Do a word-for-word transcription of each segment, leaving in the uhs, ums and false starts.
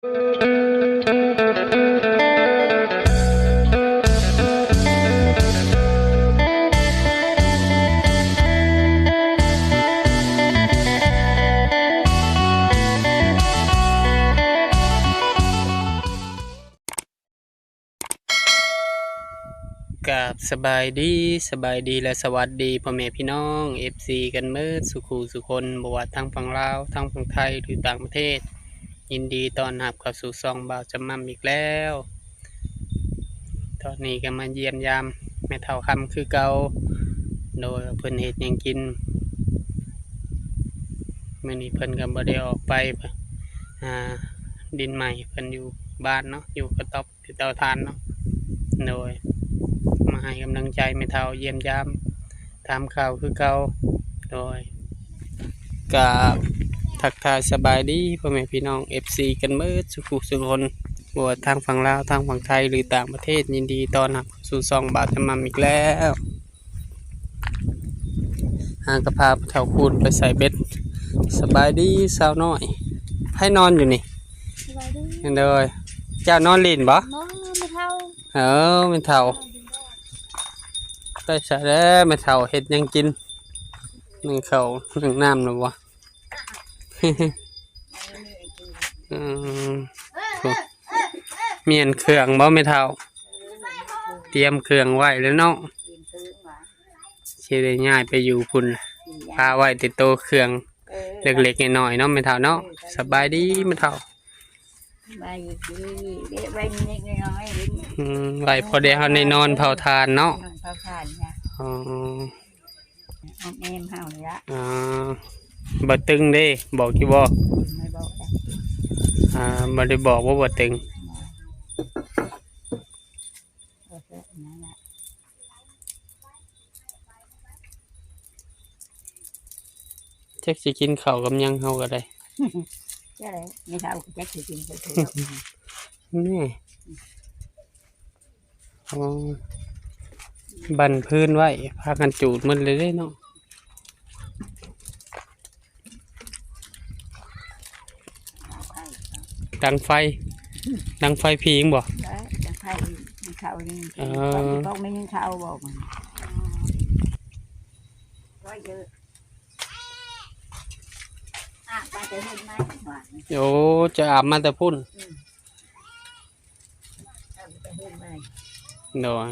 กราบสบายดี สบายดีและสวัสดีพ่อแม่พี่น้อง เอฟซี กันเมิดสุขูสุคน บ่ว่าทั้งฝั่งลาว ทั้งฝั่งไทย หรือต่างประเทศ ยินดีต้อนรับเข้าสู่ช่องบ่าวจำม่ำอีกแล้ว ตอนนี้ก็มาเยี่ยมยามแม่เฒ่าคำคือเก่า โดยเพิ่นเฮ็ดหยังกิน มื้อนี้เพิ่นก็บ่ได้ออกไป อ่า ดินใหม่ เพิ่นอยู่บ้านเนาะ อยู่กระต๊อบ ติดเตาถ่านเนาะ โดย มาให้กำลังใจแม่เฒ่า เยี่ยมยาม ถามข่าวคือเก่า โดย ก็ทักทายสบายดีพ่อแม่พี่น้อง เอฟซี กันเมิดสุขสุคน บ่ว่าทางฝั่งลาว ทางฝั่งไทย หรือต่างประเทศ ยินดีต้อนรับสู่ช่องบ่าวจำม่ำอีกแล้ว หากะพาเฒ่าคูณไปใส่เบ็ด สบายดีสาวน้อย ไผนอนอยู่นี่ สบายดี โดย เจ้านอนหลิ้นบ่ นอนแม่เฒ่า เออ แม่เฒ่า ไปใส่แล้วแม่เฒ่า เฮ็ดหยังกิน นึ่งข้าวนึ่งน้ำแล้วบ่ อืม เมียนเครื่องบ่แม่เฒ่า เตรียมเครื่องไว้แล้วเนาะ สิได้ย้ายไปอยู่พุ้น พาไว้แต่โตเครื่อง เออ เล็กๆน้อยๆเนาะแม่เฒ่าเนาะ เออ สบายดีแม่เฒ่า ไว้ดี เด็กไว้เล็กน้อย อืม ไว้พอได้เฮาได้นอนเผาถ่านเนาะ นอนเผาถ่านจ้ะ อ๋อ อ้อมแอมเฮานี่ละ อ่า บ่ตึงเด้ บอกอยู่บ่ ไม่บอกจ้ะ อ่า บ่ได้บอกว่าบ่ตึง เอาเถอะนั่นแหละ จักสิกินข้าวกับหยังเฮาก็ได้ จ้ะเลย ไม่เท่าจักสิกินข้าวเถอะ นี่ อ๋อ บั้นพื้นไว้ พากันจูดหมดเลยเด้เนาะ ดังไฟ ดังไฟผิงบ่ เออ ดังไฟมันเข้านี่ เออ พวกไม่ยิงเข้าบอกมัน ก็เยอะ อ่ะ ไปจะเห็นไหมหวาน โอ้ จะอาบมาแต่พุ้น อืม โดย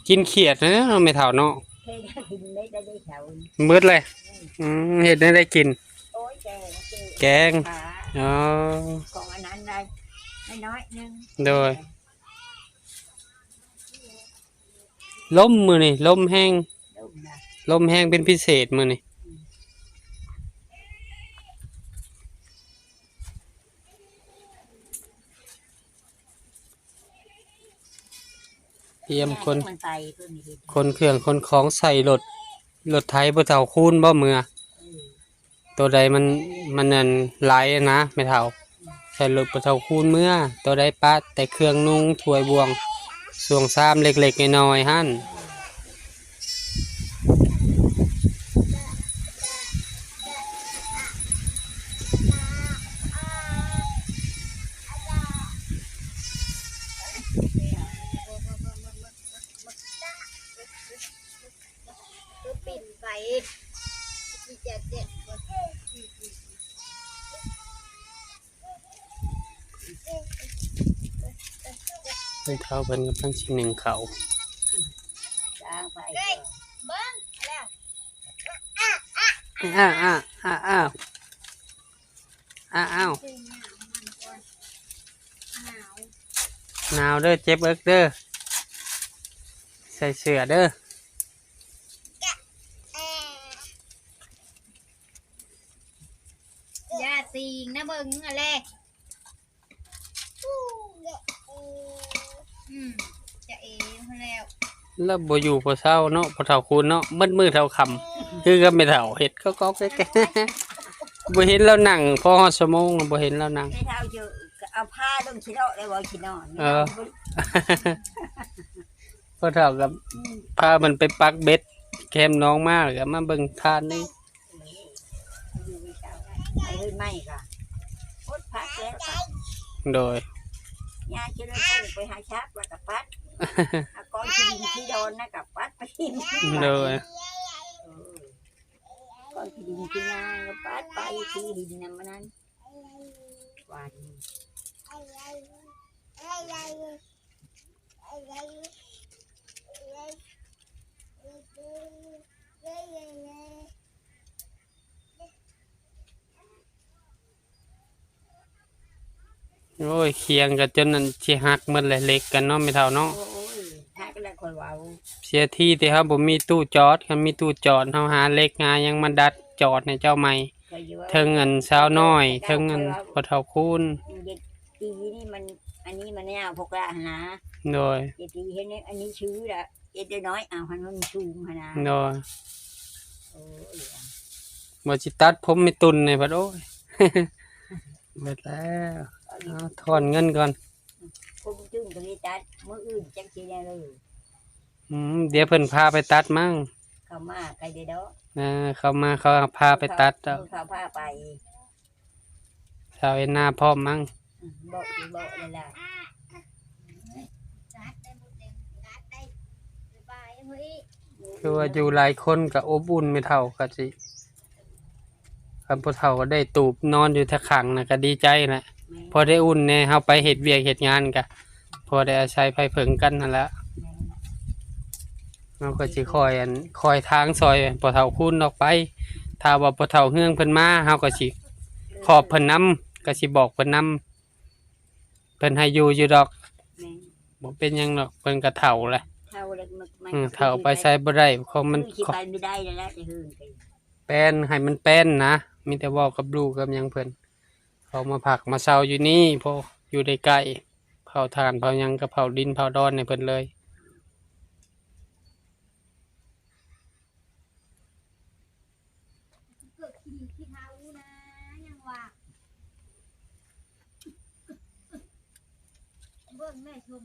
กินเขียดนะเนาะ แม่เฒ่าเนาะ เฮ็ดให้กินได้ ได้ ได้แถว เบิดเลย อืม เฮ็ดได้ ได้กิน โอ้ย แกง แกง ขา อ๋อ ของอันนั้นได้ น้อยๆนึง โดย ลมมื้อนี้ ลมแฮง ลมนะ ลมแฮงเป็นพิเศษมื้อนี้ เตรียมขน มันไปเพิ่นนี่ ขนเครื่องขนของใส่รถ รถไถพ่อเฒ่าคูณบ่เมือ เออ ตัวใดมัน มันนั่นหลายนะแม่เฒ่า ใส่รถพ่อเฒ่าคูณเมือ ตัวใดปะแต่เครื่องนุ่งถ้วยบ่วง สวงซามเล็กๆน้อยๆหั่น ตัวปิ่นไป ที่จะเจ็บ แม่เฒ่าเพิ่นกำลังสินึ่งข้าว จ้างไป เฮ้ย เบิ่งแล้ว อ้าว อ้าว อ้าว อ้าว อ้าว อ้าว หนาวเด้อ เจ็บเอิกเด้อ ใส่เสื้อเด้อ อย่าสิงนะเบิ่งอะแล อืม จะเอมาแล้ว แล้วบ่อยู่บ่เซาเนาะ พ่อเฒ่าคูณเนาะ มืดมืดเท่าค่ำ คือกับแม่เฒ่าเฮ็ดก็ก็แก่ๆ บ่เห็นแล้วนั่ง พอฮอดชั่วโมงบ่เห็นแล้วนั่ง ไม่เท่าอยู่ ก็เอาผ้าลงขี้เลาะได้บ่ขี้นอน เออ พ่อเฒ่ากับ อืม พามันไปปักเบ็ด แคมหนองมา แล้วก็มาเบิ่งทานนี่ ไอ้เฮ้ยไม่ค่ะ โอ๊ย พระแก้วค่ะ โดย ย่าจะได้ปลูกไปหาชักแล้วก็ปัด เอาก้อนขี้ดินขี้ดอนนะก็ปัดไปทิ้ง โดย เออ ก้อนขี้ดินขี้นาก็ปัดไป ขี้ดินนั่นมันนั้น หวาน โอ้ย เขียงก็จนนั่นสิหักหมดเลย เหล็กกันเนาะ แม่เฒ่าเนาะ โอ้ย หักแล้วค่อยเว้า เสียทีแต่เฮาบ่มีตู้จอด คันมีตู้จอด เฮาหาเหล็กหาหยังมาดัดจอดให้เจ้าใหม่ ก็อยู่ว่า เทิงอันสาวน้อย เทิงอันพ่อเฒ่าคูณ เด็กตีนี่มัน อันนี้มันยาวพวกละนะ โดย เด็กตีเห็นอันนี้ชื้อละ เอ็ดน้อย เอาหันมันสูงหั้นนะ โดย โอ้ย บ่สิตัดผมแม่ตุ่นนี่บัด โอ้ย เบิดแล้ว เอาทอนเงินก่อน ผมจุ่มก็เลยตัด มื้ออื่นจักสิแนวเลย อืม เดี๋ยวเพิ่นพาไปตัดมั้ง เขามาไกลเด้อดอก เออ เขามา เขาพาไปตัดดอก เขาพาไป สาวเอ็นนาพร้อมมั้ง อืม บอกอยู่บอกเลยล่ะ คือว่าอยู่หลายคนก็อบอุ่น แม่เฒ่าก็สิ คันผู้เฒ่าก็ได้ตูบนอนอยู่แถวข้างน่ะก็ดีใจแหละ แม่น พอได้อุ่นแหน่ เฮาไปเฮ็ดเวียกเฮ็ดงานก็พอได้อาศัยไผเผิงกันนั่นแหละ แม่น เฮาก็สิคอยอัน คอยทางซอยพ่อเฒ่าคูณออกไป ถ้าว่าพ่อเฒ่าเฮืองเพิ่นมา เฮาก็สิขอบเพิ่นนำ ก็สิบอกเพิ่นนำ เพิ่นให้อยู่อยู่ดอก แม่น บ่เป็นหยังดอก เพิ่นก็เฒ่าแล้ว เฒ่าแล้วมัน มัน อืม เฒ่าไปไสบ่ได้ ของมัน คือสิไปไม่ได้แล้วล่ะ จะเฮิงไป แป้น ให้มันแป้นนะ มีแต่เว้ากับลูกกับหยังเพิ่น เขามาพักมาเซาอยู่นี่ เพราะอยู่ได้ใกล้ เผาถ่านเผาหยังก็เผาดินเผาดอนให้เพิ่นเลย เกิดขี้ขี้เท้านะ ยังว่า เบิ่งแม่ชม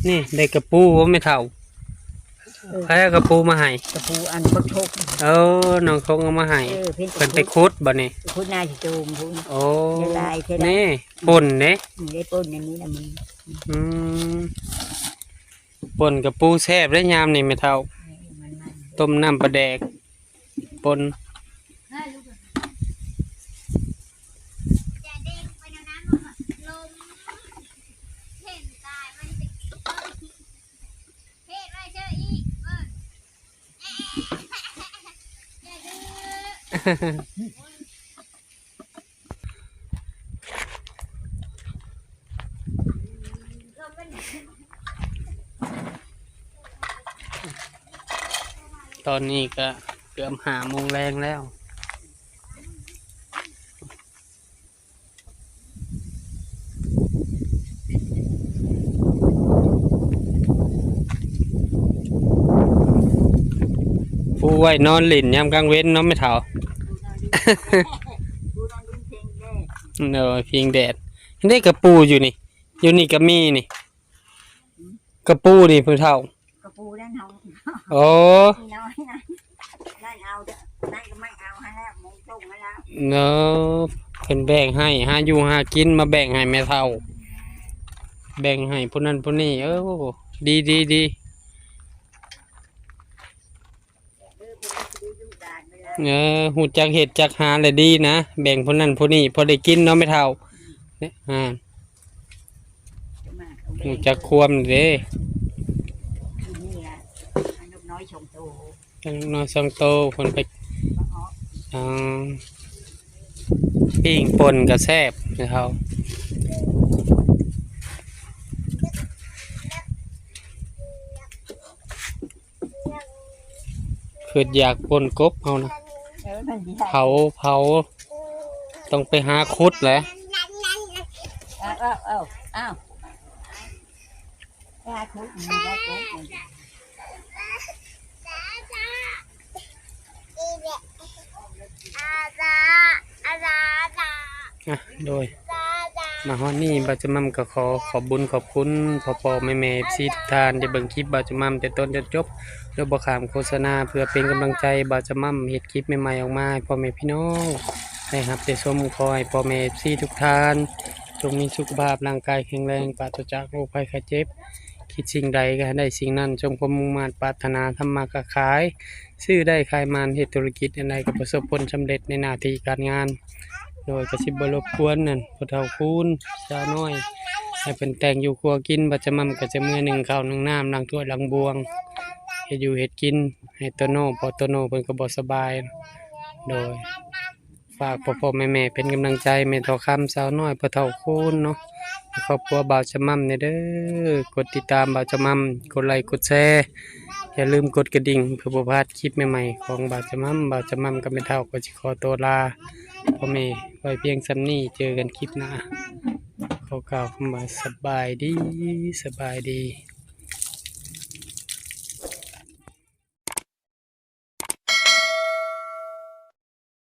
นี่ได้กระปูบ่แม่เฒ่า เออ ใครเอากระปูมาให้ กระปูอันบักทก เออ น้องทงเอามาให้ เออ เพิ่น เพิ่นไปขุดบ่นี่ ขุดนาสิโจมพุ้น โอ้ ได้หลายเท่าใด นี่ป่นเด้ อืม ได้ป่นอันนี้ละมัน อืม ป่นกระปูแซ่บเด้ยามนี่แม่เฒ่า เออ มันๆ ต้มน้ำปลาแดก ป่น จะเด้งไปแนวนั้น ลมเห็นตายมันจะ เฮ็ดไว้เชื่ออีก เออ อย่าดื้อ ตอนนี้ก็เกือบห้าโมงแลงแล้ว ปูไว้นอนหลิ้นยามกลางเว็นเนาะแม่เฒ่า เนาะ พิงแดด นี่กระปูอยู่นี่ อยู่นี่ก็มีนี่ กระปูนี่ผู้เฒ่า กระปูนั่นเฮา โอ้ น้อยนะ นั่นเอาเด้อ นั่นก็ไม่เอาให้แล้ว หมูต้มมาแล้ว เนาะ เพิ่นแบ่งให้ หาอยู่หากินมาแบ่งให้แม่เฒ่า แบ่งให้ผู้นั้นผู้นี้ เออ ดี ดี ดี เออ เพิ่นสิได้อยู่บ้านเวลา เออ ฮู้จักเฮ็ดจักหาแหละดีนะ แบ่งผู้นั้นผู้นี้ พอได้กินเนาะแม่เฒ่า เนี่ย อ่า รู้จักความเด้ นี่ล่ะ อันนกน้อยสองโต อันนกน้อยสองโต เพิ่นไป อ๋อ ปิ้งป่นก็แซ่บนะครับ คืออยากป่นกบเฮานะ เออ มันสิหา เผา เผา ต้องไปหาขุดแหละ เอา เอา เอา เอา ไปหาขุด มันได้กบมัน อ่ะ โดย มาฮอดนี้บ่าวจำม่ำก็ขอขอบบุญขอบคุณพ่อๆแม่ๆเอฟซีทุกท่านที่เบิ่งคลิปบ่าวจำม่ำแต่ต้นจนจบ โดยบ่ข้ามโฆษณา เพื่อเป็นกำลังใจบ่าวจำม่ำเฮ็ดคลิปใหม่ๆออกมาให้พ่อแม่พี่น้องได้รับได้ชม ขอให้พ่อแม่เอฟซีทุกท่านจงมีสุขภาพร่างกายแข็งแรง ปราศจากโรคภัยไข้เจ็บ คิดสิ่งใดก็ให้ได้สิ่งนั้น สมความมุ่งมาดปรารถนา ทำมาค้าขาย ซื้อได้ขายหมาน เฮ็ดธุรกิจอันใดก็ประสบผลสำเร็จในหน้าที่การงาน โดยก็สิบ่รบกวนนั่น พ่อเฒ่าคูณ สาวน้อย ให้เพิ่นแต่งอยู่ครัวกิน บ่าวจำม่ำก็จะเมือนึ่งข้าวนึ่งน้ำ ล้างถ้วยล้างบ่วง เฮ็ดอยู่เฮ็ดกิน ให้โตโน่ เพราะโตโน่เพิ่นก็บ่สบาย โดย ฝากพ่อๆแม่ๆเป็นกำลังใจ แม่เฒ่าคำ สาวน้อย พ่อเฒ่าคูณเนาะ ครอบครัวบ่าวจำม่ำแหน่เด้อ กดติดตามบ่าวจำม่ำ กดไลค์ กดแชร์ อย่าลืมกดกระดิ่ง เพื่อบ่พลาดคลิปใหม่ๆของบ่าวจำม่ำ บ่าวจำม่ำกับแม่เฒ่าก็สิขอตัวลาพ่อแม่ไว้เพียงส่ำนี้ เจอกันคลิปหน้า ขอกล่าวคำว่าสบายดี สบายดี